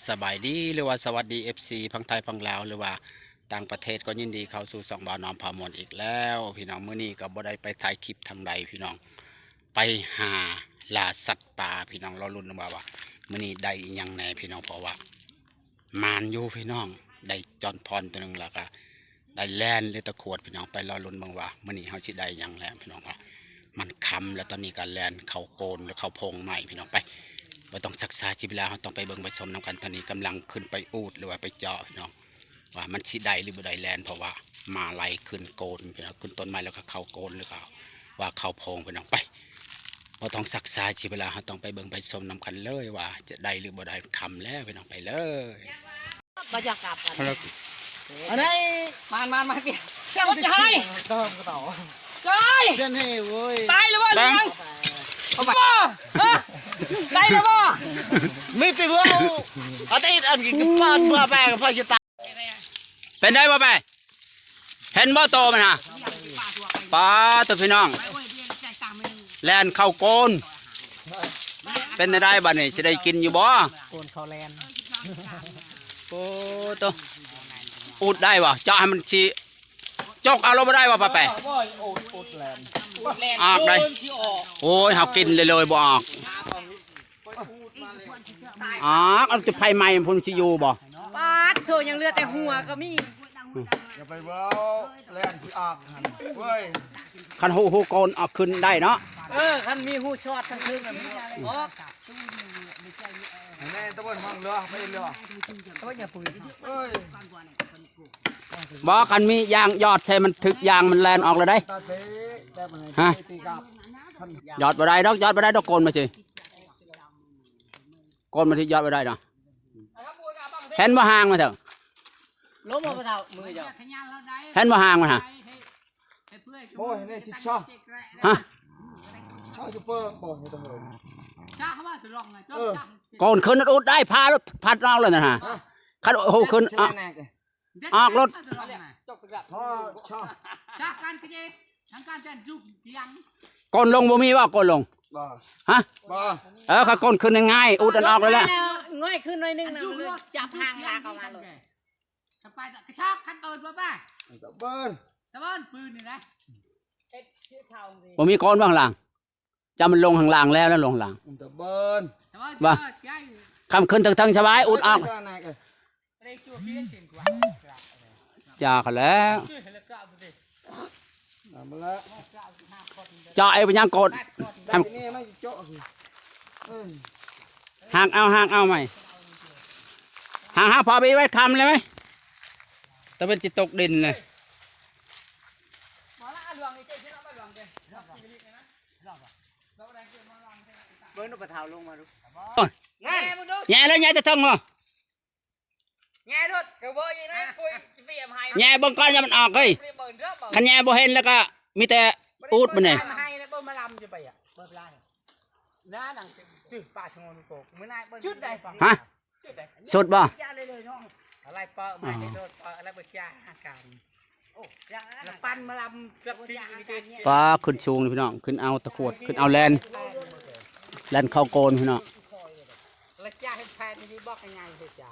ສະບາຍດີ ຫຼືວ່າສະຫວັດດີ ເອັຟຊີ ຝັ່ງໄທຝັ່ງລາວ ຫຼືວ່າຕ່າງປະເທດ ກໍຍິນດີເຂົ້າສູ່ຊ່ອງບ່າວນ້ອມພາມ່ວນອີກແລ້ວ. ພີ່ນ້ອງ ມື້ນີ້ກໍບໍ່ໄດ້ໄປຖ່າຍຄລິບທາງໃດພີ່ນ້ອງ ໄປຫາລ່າສັດປ່າພີ່ນ້ອງ. ລໍລຸ້ນນຳວ່າ ວ່າມື້ນີ້ໄດ້ອີ່ຫຍັງແດ່ພີ່ນ້ອງ ເພາະວ່າ ໝານຢູ່ພີ່ນ້ອງ ໄດ້ຈ້ອນພອນຕົວໜຶ່ງ ແລ້ວກະໄດ້ແລ່ນເຫຼືອຕະຂວດພີ່ນ້ອງ. ໄປລໍລຸ້ນເບິ່ງວ່າມື້ນີ້ເຮົາຊິໄດ້ຫຍັງແລ້ວພີ່ນ້ອງ. ວ່າມັນຄ່ຳແລ້ວ ຕອນນີ້ກະແລ່ນເຂົ້າໂກນ ຫຼືເຂົ້າໂພງໃໝ່ພີ່ນ້ອງ. ໄປ ບໍ່ຕ້ອງຊັກຊ້າຊີວິດເວລາ ເຮົາຕ້ອງໄປເບິ່ງໄປຊົມນຳກັນ. ຕອນນີ້ກຳລັງຂຶ້ນໄປອູດ ຫຼືວ່າໄປເຈາະພີ່ນ້ອງ ວ່າມັນຊິໄດ້ ຫຼືບໍ່ໄດ້ແລ່ນ ເພາະວ່າມາໄລ່ຂຶ້ນໂກນພີ່ນ້ອງ ຂຶ້ນຕົ້ນໄມ້ ແລ້ວກໍເຂົ້າໂກນ ຫຼືກໍວ່າເຂົ້າໂພງພີ່ນ້ອງ. ໄປ ບໍ່ຕ້ອງຊັກຊ້າຊີວິດເວລາ ເຮົາຕ້ອງໄປເບິ່ງໄປຊົມນຳກັນເລີຍ ວ່າຈະໄດ້ ຫຼືບໍ່ໄດ້. ຄ່ຳແລ້ວພີ່ນ້ອງ ໄປເລີຍ. ບໍ່ຢາກກັບກັນ ອັນໃດ ມາ ມາ ມາ ເຈົ້າຈະໃຫ້ ຕ້ອງກະເຕົາ ຈະໃຫ້ ເປັນເຫໂວ້ຍ ຕາຍແລ້ວບໍ່ ຫຼືຍັງ ເອົາໄປ ຮະ ໄດ້ແລ້ວບໍ່? ມີແຕ່ເວົ້າ ອາທິດອັນກິນກັບປານ ເມື່ອແປກັບພາຊິຕາ ເປັນໄດບໍ່ແປ? ເຫັນບໍ່ໂຕມັນຫະ? ປາໂຕພີ່ນ້ອງ ແລ່ນເຂົ້າໂກນ. ເປັນໄດ້ບາດນີ້ ຊິໄດ້ກິນຢູ່ບໍ່? ໂກນເຂົ້າແລ່ນ ໂອ້ໂຕ ອຸດໄດ້ບໍ່? ເຈາະໃຫ້ມັນຊິ ຈົກເອົາໂລດບໍ່ໄດ້ບໍ່ປາແປ? ອອກໄດ໋. ໂອ້ຍ ເຮົາກິນເລີຍໆ ບໍ່ອອກ. ອອກ ເອົາແຕ່ໄຟໄໝ້ພຸ້ນ ຊິຢູ່ບໍ່? ປາດໂທ້ ຍັງເຫຼືອແຕ່ຫົວກໍມີ. ຢ່າໄປເວົ້າ ແລ່ນຊິອອກຫັ້ນເວີຍ. ຄັນຮູ້ ຮູ້ໂກນເອົາຂຶ້ນໄດ້ເນາະ. ເອີ ຄັນມີຮູ້ຊອດທາງເທິງ ອອກ. ແມ່ນຕະເບິ່ນຫ້ອງເຫຼືອ ໄປເຫຼືອ ໂອ້ຍ ຢ່າປືນ ເອີຍ. ບໍ່ ຄັນມີຢາງຢອດໃສ່ມັນ ຖືກຢາງມັນແລ່ນອອກເລີຍໄດ໋. ຮະ ຢອດບໍ່ໄດ້ດອກ ຢອດບໍ່ໄດ້ດອກ ໂກນມາຊິ ໂກນມາຊິ ຢອດບໍ່ໄດ້ດອກ. ເຫັນບໍ່ຫາງມັນເຖິງ ລົ້ມບໍ່ເຖົ້າ ມືເຈົ້າ ເຫັນບໍ່ຫາງມັນຫະ? ໂອ້ຍ ໃນຊິຊະ ຮະ ຊະຢູ່ເປີບໍ່ໃຫ້ຕຳຫຼວດ ເອີ ໂກນຂຶ້ນອຸດໄດ້ ພາພັດເອົາແລ້ວນັ້ນຫະ. ຮະ ຄັນໂຫຂຶ້ນ ອະ ອອກລົດ ໂກນລົງບໍ່ມີບໍ່ ໂກນລົງ ບໍ່ ຮະ ບໍ່ ເອີ ຄັນໂກນຂຶ້ນງ່າຍໆ ອຸດອັນອອກເລີຍແຫຼະ ງ່າຍຂຶ້ນໜ້ອຍໜຶ່ງນະ ຈັບຫາງລາກອອກມາໂລດ. ກະຊອກຄັນເປີດບໍ່ປ້າ ຕະເບິ່ນ ຕະເບິ່ນປືນນີ້ນະ ບໍ່ມີໂກນເບື້ອງຫຼັງ. ຈຳມັນລົງຂ້າງລ່າງແລ້ວ ແລ້ວລົງຂ້າງລ່າງ ມັນຕະເບິ່ນ ວ່າ ຄຳຂຶ້ນເທິງໆ ສະບາຍ ອຸດອອກ ຢ່າເຂົາແລ້ວ ເຈາະເອົາໄປຍັງໂກດ ຫາກເອົາ ຫາກເອົາໃໝ່ ຫາກ ຫາກພໍໄປໄວ້ຄຳເລີຍໄໝ ຕາເວັນຊິຕົກດິນເລີຍ. ເບິ່ງດູປາເທົາລົງມາດູ ແຍ່ເລີຍ ແຍ່ແຕ່ເທິງບໍ່ ແຍ່ໂລດ ກະບໍ່ອີນະ ປຸຍຊິປ່ຽມໃຫ້ ແຍ່ເບິ່ງກ່ອນ ຢ່າມັນອອກເຮີ້ຍ ຄັນແຍ່ບໍ່ເຫັນແລ້ວກະມີແຕ່ອູດມັນນີ້ ໃຫ້ແລ້ວເບິ່ງມາລຳຢູ່ໄປອະ ເບິ່ງລາຍ ໜ້າໜັງ ຈື່ປາຊະໂງນໂກກ ມື້ໜ້າເບິ່ງ ຈຸດໃດ ຮະ ສຸດບໍ່? ອາໄລເປີມາເດີ ເປີອາໄລບໍ່ຈ້າຫາການ ໂອ້ ລະປັ່ນມາລຳເກືອບຕິດ ປາຂຶ້ນສູງນີ້ພີ່ນ້ອງ ຂຶ້ນເອົາຕະຂວດ ຂຶ້ນເອົາແລ່ນ ແລ່ນເຂົ້າໂກນພີ່ນ້ອງ ລະຈ້າເຮັດແຜ່ນນີ້ບອກງ່າຍໆເຮັດຈ້າ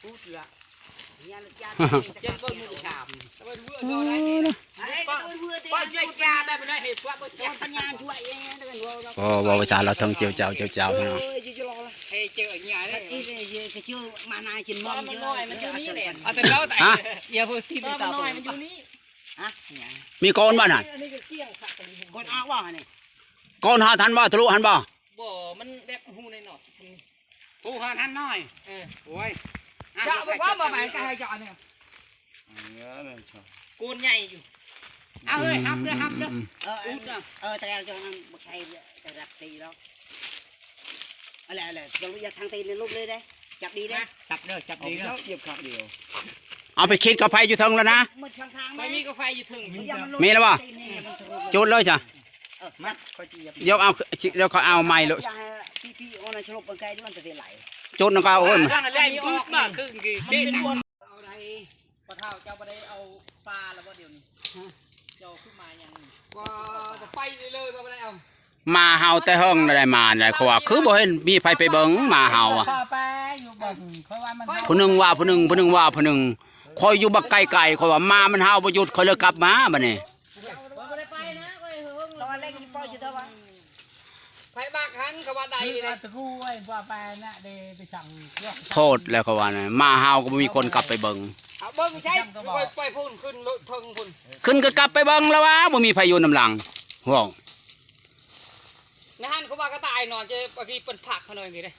ປູດລະ ເຈັບເບິ່ງໝູ່ສາມ ໂອ້ ເວົ້າພາສາລາວເທິງ ເຈົ້າເຈົ້າ ເຈົ້າເຈົ້າ ພີ່ນ້ອງ ຮະ ມີໂກນບໍ່ຫັ້ນ ໂກນຮອດຫັ້ນບໍ່ ທະລຸຫັ້ນບໍ່? ບໍ່ ມັນແບບຮູນ້ອຍໆ ຮູຮອດຫັ້ນໜ້ອຍ ເອີ ໂອ້ຍ ຈະບໍ່ວ່າບໍ່ໄປກະໃຫ້ເຈາະນີ້ ໂກນໃຫຍ່ຢູ່ ເອົາເຮີ້ຍ ຮັບເດີ ຮັບເດີ ອືມ ອຸດເດີ ເອີ ແຕ່ເຈົ້ານັ້ນບໍ່ໃຊ່ແຕ່ລັກຕີດອກ ເອົາແຫຼະ ເອົາແຫຼະ ຢ່າທາງຕີນຫຼຸດເລີຍເດ້ ຈັບດີເດ້ ຈັບເດີ ຈັບດີເດີ ຢຽບຂ້າງດຽວ ເອົາໄປຂີດກາໄຟຢູ່ເທິງແລ້ວນະ ໝົດທາງທາງ ໄປມີກາໄຟຢູ່ເທິງ ມີແລ້ວບໍ່? ຈູດເລີຍຈ້ະ ເອີ ມາ ດຽວເອົາ ດຽວເຂົາເອົາໃໝ່ໂລດ ຈູດນຳເຂົາ ໂອ້ຍ ເອົາໄດ້ ພໍ່ເຖົ້າ ເຈົ້າບໍ່ໄດ້ເອົາປາແລ້ວບໍ່ດຽວນີ້? ຮະ ເຈົ້າຄືມາຫຍັງນີ້? ວ່າໄປເລີຍ ວ່າບໍ່ໄດ້ເອົາ ໝາເຫົ່າແຕ່ເຫິງແລ້ວ ໝານັ້ນ ເຂົາວ່າຄືບໍ່ເຫັນມີໃຜໄປເບິ່ງໝາເຫົ່າອະ. ຂ້ອຍໄປຢູ່ເບິ່ງ ຂ້ອຍວ່າມັນ ຜູ້ໜຶ່ງວ່າຜູ້ໜຶ່ງ ຜູ້ໜຶ່ງວ່າຜູ້ໜຶ່ງ. ຂ້ອຍຢູ່ບັກໄກໆ ຂ້ອຍວ່າໝາມັນເຫົ່າບໍ່ຢຸດ ຂ້ອຍເລີຍກັບມາບັດນີ້. ຂ້ອຍບໍ່ໄດ້ໄປນະ ຂ້ອຍເຫິງ ຕອນແລກອີ່ປ້ອຍຢູ່ເດີວ່າ ໃຜບັກຫັ້ນ ເຂົາວ່າໄດ້ ຄື ເລີຍ ຕະກູໄອ້ບໍ່ໄປນະ ໄດ້ໄປສັ່ງເຄື່ອງ ໂພດແລ້ວ ເຂົາວ່ານະ ໝາເຫົ່າກໍບໍ່ມີຄົນກັບໄປເບິ່ງ. ເອົາເບິ່ງໃສ ຂ້ອຍໄປພຸ້ນ ຂຶ້ນເທິງພຸ້ນ ຂຶ້ນກໍກັບໄປເບິ່ງແລ້ວວ່າບໍ່ມີໃຜຢູ່ນຳຫຼັງ. ເວົ້າ ໃນຫັ້ນເຂົາວ່າກະຕ່າຍນອນ ຈະບາງທີເພິ່ນພັກເຂົາໜ້ອຍນີ້ເດ້.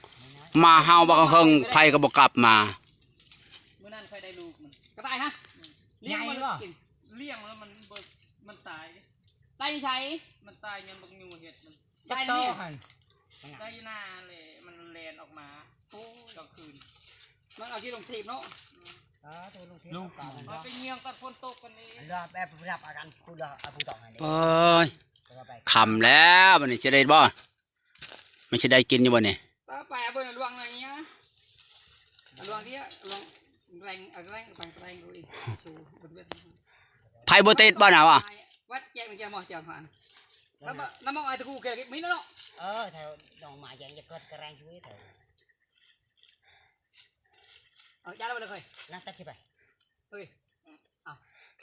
ໝາເຫົ່າບັກເຫິງ ໃຜກໍບໍ່ກັບມາ. ມື້ນັ້ນຂ້ອຍໄດ້ລູກມັນ ກະຕ່າຍຮະ ລ້ຽງມັນກິນ ລ້ຽງແລ້ວມັນບໍ່ ມັນຕາຍເດ້. ໄດ້ຢູ່ໃສ? ມັນຕາຍຍ້ອນບັກຍູເຮັດມັນ. ໄດ້ຢູ່ນາຫັ້ນ ໄດ້ຢູ່ນາແຫຼະ ມັນແລ່ນອອກມາ ໂອ້ຍ ກາງຄືນ ມັນເອົາທີ່ລົງທີບເນາະ. ອືມ ເອີ ໂຕລົງທີບ ມັນໄປຍ່ຽງຕອນຝົນຕົກກັນນີ້ ລອບແບບ ລອບອາການ ຜູ້ລອບ ອາ ຜູ້ຕ້ອງຫັ້ນເດ້. ໂອ້ຍ ເອົາໄປ ຄ່ຳແລ້ວ ບັດນີ້ຊິໄດ້ບໍ່? ມັນຊິໄດ້ກິນຢູ່ບໍ່ນີ້? ໄປ ໄປເບິ່ງລວງອັນນີ້ ລວງເດຍ ລວງແຮງ ແຮງ ແຮງ ແຮງ ໃຜບໍ່ຕິດບໍ່ນະວະ? ວັດແຈງແຈງໝໍແຈງຫັ້ນ ແລ້ວມາ ນ້ຳໝໍໄອ້ຕະກູແກມີແລ້ວເນາະ. ເອີ ແຖວໜອງໝາແຈງຈະເກີດກະແຮງຢູ່ແຖວ ເອົາຢາລະບໍ່ເລີຍ ນັກຕັດຊິໄປ ເອີຍ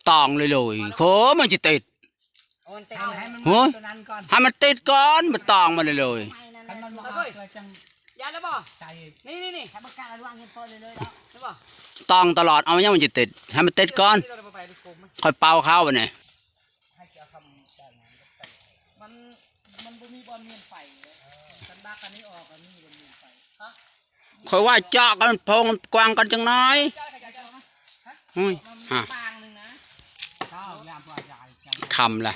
ຕອງເລີຍໆ ໂຫ ມັນຊິຕິດ. ໂອ້ຍ ໃຫ້ມັນ ໂອ້ຍ ຕົວນັ້ນກ່ອນ ໃຫ້ມັນຕິດກ່ອນ ມັນຕອງມາເລີຍໆ. ຄັນມັນບໍ່ອອກ ເອີຍ ກໍຈັ່ງຢາລະບໍ່? ໃສ່ ນີ້ໆໆ ຖ້າບໍ່ກ້າລະຫວ່າງເຫັນພໍເລີຍໆ ຕອງຕະຫຼອດ ເອົາຫຍັງມັນຊິຕິດ ໃຫ້ມັນຕິດກ່ອນ ຄ່ອຍເປົ່າເຂົ້າບັດນີ້. ມັນ ມັນບໍ່ມີບ່ອນມີນໄຟ ຄັນບັກອັນນີ້ອອກ ມັນມີບ່ອນມີນໄຟ. ຂ້ອຍວ່າເຈາະກັນໂພງກວ້າງກັນຈັກໜ້ອຍ. ໂອ້ຍ ຮະ ຂ້ຳລະ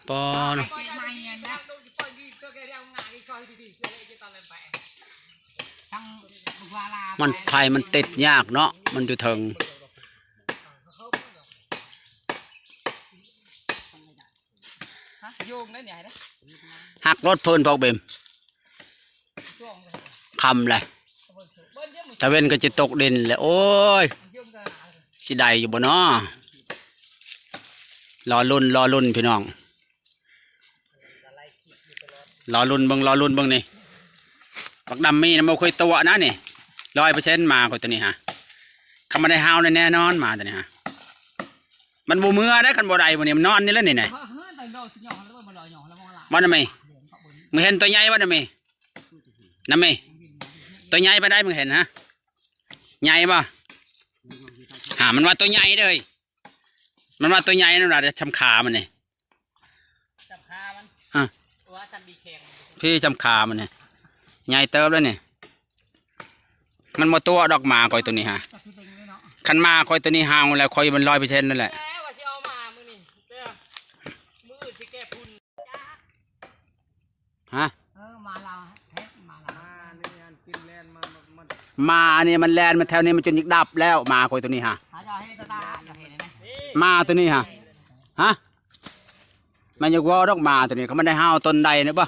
ປອນ ມັນ ໄຟມັນຕິດຍາກເນາະ ມັນຢູ່ເທິງ. ຫັ້ນ ໂຍງໄດ້ນີ້ ຫັ້ນ ຫັກລົດເພິ່ນພວກເບັມ ຄ່ຳແຫຼະ ຕາເວັນກໍຈະຕົກດິນແຫຼະ. ໂອ້ຍ ຊິໄດ້ຢູ່ບໍ່ເນາະ? ລໍລຸ້ນ ລໍລຸ້ນ ພີ່ນ້ອງ. ລໍລຸ້ນເບິ່ງ ລໍລຸ້ນເບິ່ງນີ້ ບັກດຳມີນະ ບໍ່ເຄີຍຕົວະນະນີ້ ຮ້ອຍເປີເຊັນ ໝາຂ້ອຍໂຕນີ້ຫາ ຄັນມັນໄດ້ເຫົ່າແນ່ນອນ ໝາໂຕນີ້ຫາ ມັນບໍ່ເມືອໄດ໋ ຄັນບໍ່ໄດ້ມື້ນີ້ ມັນນອນນີ້ແຫຼະນີ້ນະ. ບໍ່ນະແມ່ ມຶງເຫັນໂຕໃຫຍ່ບໍ່ນະແມ່ ນະແມ່ ໂຕໃຫຍ່ປານໃດ ມຶງເຫັນຫະ ໃຫຍ່ບໍ່ຫາ? ມັນວ່າໂຕໃຫຍ່ເດີ ມັນວ່າໂຕໃຫຍ່ນັ້ນວ່າ ຊ່ຳຂາມັນນີ້ ຊ່ຳຂາມັນ ອາ ວ່າຊ່ຳບີແຂງ ພີ່ ຊ່ຳຂາມັນນີ້ ໃຫຍ່ເຕີບແລ້ວນີ້. ມັນບໍ່ຕົວະດອກໝາຂ້ອຍໂຕນີ້ຫາ ຄັນໝາຂ້ອຍໂຕນີ້ເຫົ່າແລ້ວ ຂ້ອຍມັນຮ້ອຍເປີເຊັນນັ້ນແຫຼະ. ແລ້ວວ່າຊິເອົາມາມື້ນີ້ ມື້ອື່ນຊິແກ້ພຸ້ນ ຮະ ເອີ ໝາລາວແທ້ ໝາລາວ ໝານີ້ມັນກິນແລ່ນມາ ມັນ ໝານີ້ມັນແລ່ນມາແຖວນີ້ ມັນຈົນຢາກດັບແລ້ວ ໝາຂ້ອຍໂຕນີ້ຫາ ຫາເຈົ້າເຮັດຕາ ຢາກເຫັນໄດ້ໄໝ? ໝາໂຕນີ້ຫາ ຮະ ແມ່ນຢາກເວົ້າດອກ ໝາໂຕນີ້ ຄັນມັນໄດ້ເຫົ່າຕົນໃດນີ້ບໍ່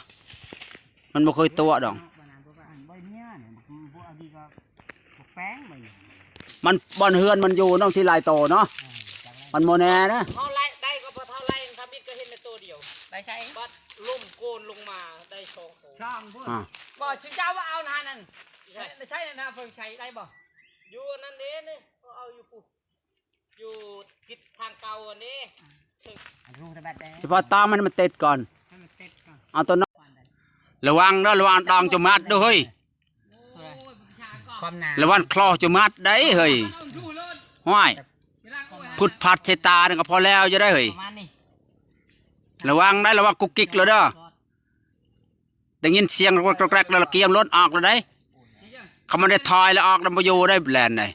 ມັນບໍ່ເຄີຍຕົວະດອກ. ມັນ ບ່ອນເຮືອນມັນຢູ່ນ້ອງທີ່ຫຼາຍໂຕເນາະ ມັນບໍ່ແນ່ນະ. ເຮົາໄລ່ໄດ້ກໍບໍ່ເທົ່າໄລ່ທຳອິດ ກໍເຫັນແຕ່ໂຕດຽວ ໄດ້ໃສ ບັດລົມໂກນລົງມາໄດ້ສອງໂຕ ຊ່າງພຸ້ນ ອາ ບໍ່ ຊິເຈົ້າວ່າເອົານານັ້ນ ໃຊ້ນາເພິ່ນໃຊ້ໄດ້ບໍ່? ຢູ່ອັນນັ້ນເດ້ນີ້ ເອົາຢູ່ພຸ້ນ ຢູ່ທິດທາງເກົ່າອັນນີ້ ສະເພາະຕາມັນ ມັນຕິດກ່ອນ ໃຫ້ມັນຕິດກ່ອນ ເອົາຕົວນັ້ນ ລະວັງເດີ ລະວັງດອງຈະມັດເດີເຮີ້ຍ. ຄວາມໜາ ລະວັງຄໍຈະມັດໄດ໋ເຮີ້ຍ. ຫ້ວຍ ພຸດພັດໃສ່ຕານີ້ກໍພໍແລ້ວຢູ່ໄດ໋ເຮີ້ຍ ລະວັງໄດ໋ ລະວັງກຸກກິກແລ້ວເດີ. ໄດ້ຍິນສຽງແກຣກໆ ແລ້ວກຽມລົດອອກແລ້ວໄດ໋ ຄັນມັນໄດ້ຖອຍແລ້ວອອກນຳບໍ່ຢູ່ໄດ້ ແລ່ນໄດ໋.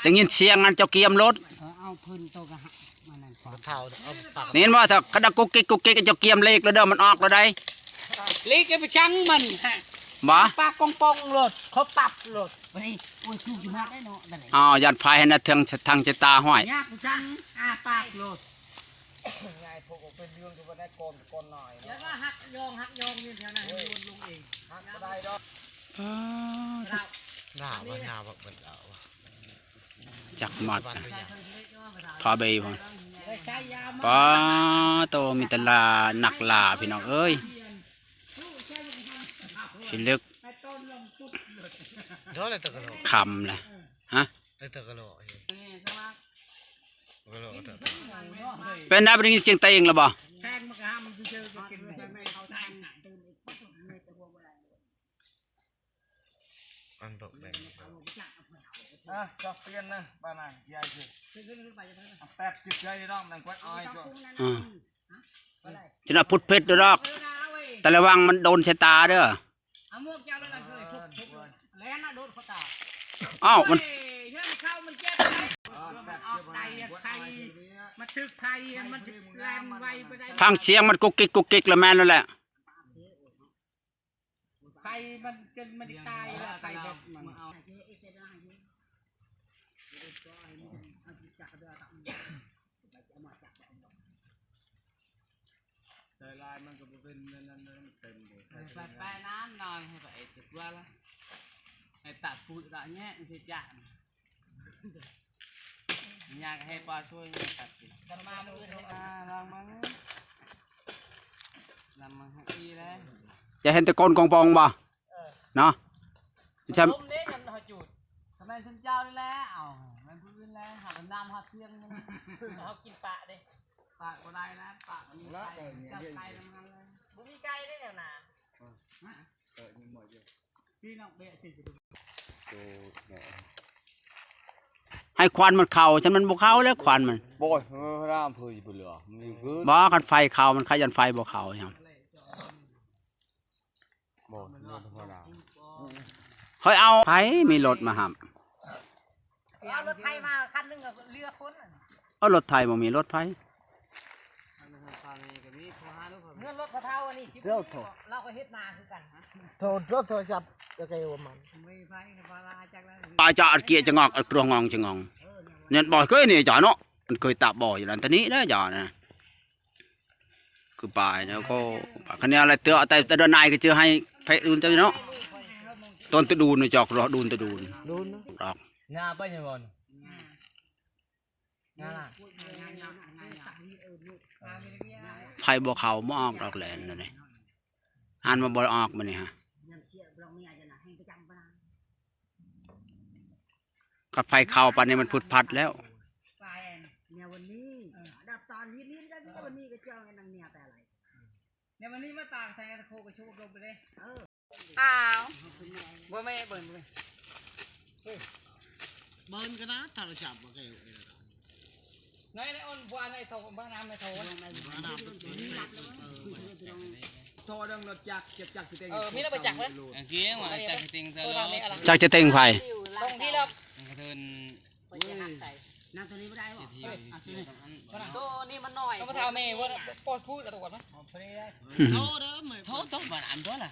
ໄດ້ຍິນສຽງນັ້ນເຈົ້າກຽມລົດ ເອີ ເອົາເພິ່ນໂຕກະ ໄດ້ຍິນບໍ່ ຄັນດັງກຸກກິກ ກຸກກິກ ເຈົ້າກຽມຫຼີກແລ້ວເດີ ມັນອອກແລ້ວໄດ໋. ຫຼີກໄປຈັ່ງມັນ ບໍ່ ປາກປ່ອງໆໂລດ ເຂົາປັບໂລດ. ໂອ້ຍ ຄືຊິມາໄດ້ເນາະ ອໍ ຢ້ານພາຍຫັ້ນນະ ທາງ ທາງຈະຕາຫ້ວຍ ຍາກຈັງ ອາປາກໂລດ. ຍາຍພວກເປັນເລື່ອງຢູ່ບໍ່ໄດ້ ກ່ອນ ກ່ອນໜ້ອຍ ແລ້ວກໍຫັກຢອງ ຫັກຢອງຢູ່ແຖວນັ້ນ ມັນລົງເອງ ຫັກບໍ່ໄດ້ດອກ. ປາດ ດາວວ່າ ດາວວ່າເບິດແລ້ວວ່າ ຈັກມັດ ພາໄປພຸ້ນ. ປາໂຕ ມີແຕ່ຫຼ້າ ນັກຫຼ້າ ພີ່ນ້ອງເອີຍ. ພິລຶກ ຄ່ຳແຫຼະ ຮະ ເປັນໄດ໋ ບໍ່ໄດ້ຍິນສຽງຕີງແລ້ວບໍ່? ອັນດອກແດງ ອ່ະ ຈອກປ່ຽນນະ ບ້ານນາຍໃຫຍ່ຊິ ແປັບຈິດໃຈດອກ ນາງກວດອາຍ ອືມ ຈະນະພຸດເພັດດອກ ແຕ່ລະວັງມັນໂດນໃສ່ຕາເດີ. ເອົາໝວກເຈົ້າແລ້ວນະ ເຄີຍທຸບ ທຸບແລ້ວນະ ໂດດເຂົ້າຕາ. ອ້າວ ມັນ ເອີຍ ເຮືອນເຂົາມັນເຈັບໄດ໋ ເອີ ມັນອອກໄດ໋ ໄຂ່ ມັນຖືກໄຂ່ ມັນແລ່ນໄວບໍ່ໄດ້ ຟັງສຽງມັນກຸກກິກ ກຸກກິກ ລະແມ່ນແລ້ວແຫຼະ. ໄກ່ມັນຈົນມັນຕາຍແລ້ວ ໄກ່ເດັດມັນ ໃສ່ຫຼາຍມັນກໍບໍ່ເປັນແນວນັ້ນ ມັນເຕັມເດ້ ໃສ່ໄປນ້ຳໜ້ອຍ ໃຫ້ໄປເອັດກວ່າລະ ໃຫ້ຕາປຸຍຕາແຍະຊິຈະ ຍາກໃຫ້ປາຊ່ວຍກັນຕິ ກັນມາມື້ອື່ນ ອ່າ ລອງເບິ່ງ ລອງເບິ່ງໃຫ້ອີແລ້ວ ຈະເຫັນແຕ່ກົ້ນກອງປອງບໍ່? ເອີ ເນາະ ຈຳ ລົມເດ້ ຍາມເຮົາຈູດ ສະໄໝຊຸມເຈົ້ານີ້ແຫຼະ ເອົາ ແມ່ນຜູ້ອື່ນແຫຼະ ຫາກະນ້ຳຫາທຽງ ເຮົາກິນປາເດ້ ປາບໍ່ໄດ້ນະ ປາກໍມີໄກ່ ຈັບໄກ່ນຳກັນເລີຍ ບໍ່ມີໄກ່ເດ້ແຖວໜ້າ ເອີ ຍັງບໍ່ຢູ່ ພີ່ນ້ອງເບະຊິ ໃຫ້ຄວັນມັນເຂົ້າ ຊັ້ນມັນບໍ່ເຂົ້າແລ້ວຄວັນມັນ ບໍ່ ເອີ ນ້ຳເພິ່ນບໍ່ເຫຼືອ ມັນຢູ່ຄືນ ບໍ່ ຄັນໄຟເຂົ້າ ມັນຂະຢັນໄຟບໍ່ເຂົ້າຫຍັງ ບໍ່ ເຮືອນທຳມະດາ ຂ້ອຍເອົາ ໃຜມີລົດມາຮັບ ເອົາລົດໄຖມາຄັນໜຶ່ງກໍເຫຼືອຄົນ ເອົາລົດໄຖບໍ່ມີລົດໃຜ ເຮືອນລົດພໍ່ເຖົ້າອັນນີ້ ລາວກໍເຮັດນາຄືກັນ ໂທ ໂທ ໂທລະສັບ ແລ້ວກໍວ່າມັນ ອາຈານກຽຈະງອກ ກຣວງງອງຈະງອງ ເອີ ເນຍ ບໍ່ເຄີຍນີ້ຈາເນາະ ມັນເຄີຍຕາບໍ່ຢູ່ນັ້ນຕານີ້ເດ້ຈານະ. ຄືປາຍແນວກໍ ຄັນແນວລະເທື່ອ ແຕ່ ແຕ່ເດືອນນາຍກໍຈະໃຫ້ໃຜອື່ນເຈົ້າເນາະ ຕົ້ນຕະດູນຈອກ ດູນຕະດູນ ດູນ ດອກ ຫຍ້າໄປຍັງບໍ່ ຫຍ້າລະ ໃຜບໍ່ເຂົ້າບໍ່ອອກດອກແຫຼນນີ້ ອ່ານວ່າບໍ່ອອກມື້ນີ້ຫະ. ຄັນໃຜເຂົ້າປານນີ້ມັນຜຸດຜັດແລ້ວ ແນວວັນນີ້ ເອີ ດັບຕາລີ້ນໆ ກັນນີ້ ວັນນີ້ກໍເຈົ້ານາງແນວແຕ່ໄລ ແນວວັນນີ້ມາຕາງໃສ່ໂຄກະໂຊກລົງໄປເດ້ ເອີ ອ້າວ ບໍ່ແມ່ເບິ່ງ ເບິ່ງ ເບິ່ງກັນນະ ໂທລະສັບບໍ່ແກ້ວ ໃນ ໃນອ່ອນ ບໍ່ ໃນໂທ ເບິ່ງນຳໃນໂທ ໂທເບິ່ງລົດຈັກ ຈັກເຕັງ ເອີ ມີແລ້ວບໍ່ຈັກເລີຍ ຈັກເຕັງຕະຫຼອດ ຈັກຈະເຕັງໃຜ ລົງທີ່ແລ້ວ ກະເທີນ ນຳໂຕນີ້ບໍ່ໄດ້ບໍ່ ໂຕນີ້ມັນນ້ອຍ ເອົາມາຖາມແມ່ວ່າ ປອດພູດກະຕົວນະ ໂທເດີ ໂທ ໂທ ບາດອັນຕົວລະ